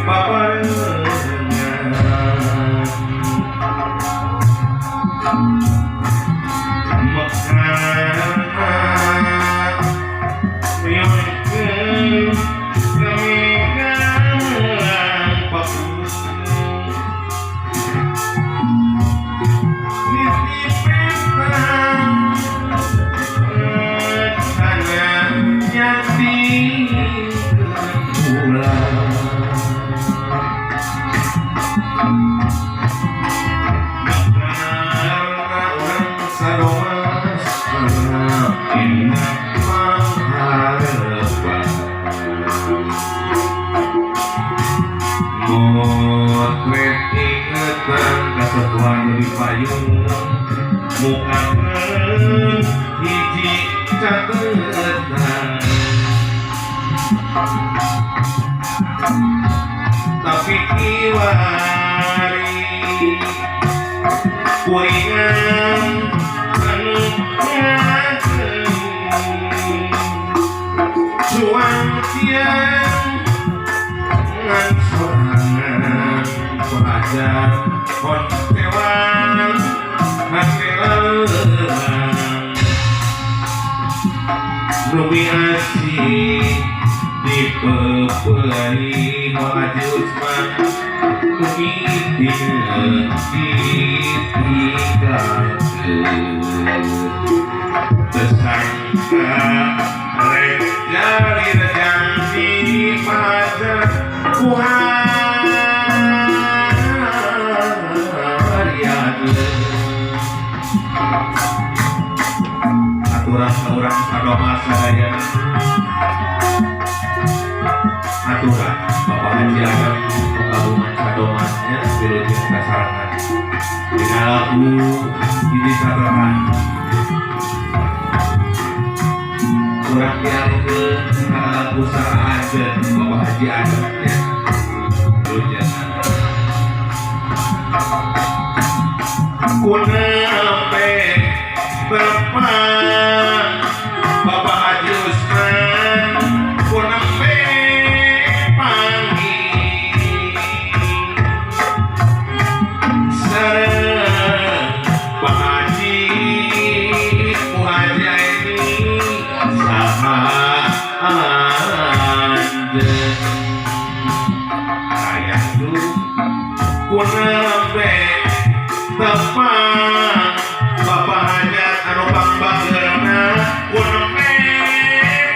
babarengan. Mekarna nyuhunkeun kami gamelan papusu nitip kana nyatingkeun ulah. Mekarna urang Sadomas indah mangharepan motret ingetan kasepuhan nu di payun mukakeun hiji catetan, tapi kiwari kuringan anu ngageuing cuang tiang ngan sorangan pelajar kontewang hate leulang nu miasih dipepeuli Wa Haji Usman nu mimitineun ditinggalkeun. Teu sangka rek jadi janji pacar ku hariadeun. Aturan ka urang Sadomas sadayana, aturan Bapak Haji Adam Kabupaten Sadomasnya wilujeng kasarangan dina lagu hiji catatan kurang dialihkeun kana lagu saha anjeun Bapak Haji Adam nya wilujeng kunempe tepang Bapak Haji Usman kunempe panggih sareng Pak Haji Muhaji ini saha anjeun raya kunempe tepang Bapak Hajat anu pangbageurna kunempe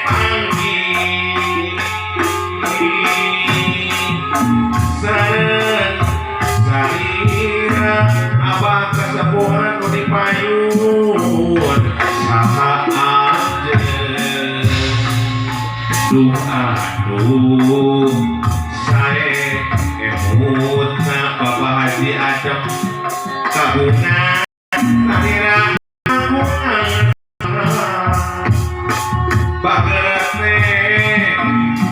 panggih sareng salira abah kasepuhan nu di payun saha anjeun. Duh aduh, sae emutna Bapak Haji Adem kabungan salira kagungan bageurna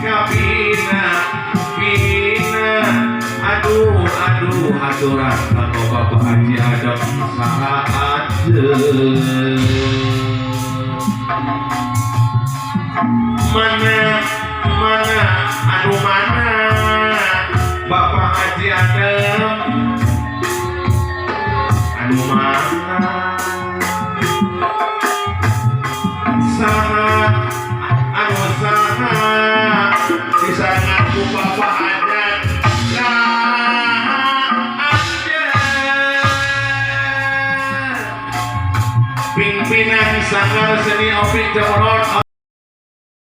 kabina bina. Aduh aduh, aturan kanggo Bapak Haji Adam saha anjeun. Mana mana anu mana Bapak Haji Adam anu mana saha anu saha disangat ku Bapak Hajat saha anjeun pimpinan Sanggar Seni Opik Jemorot.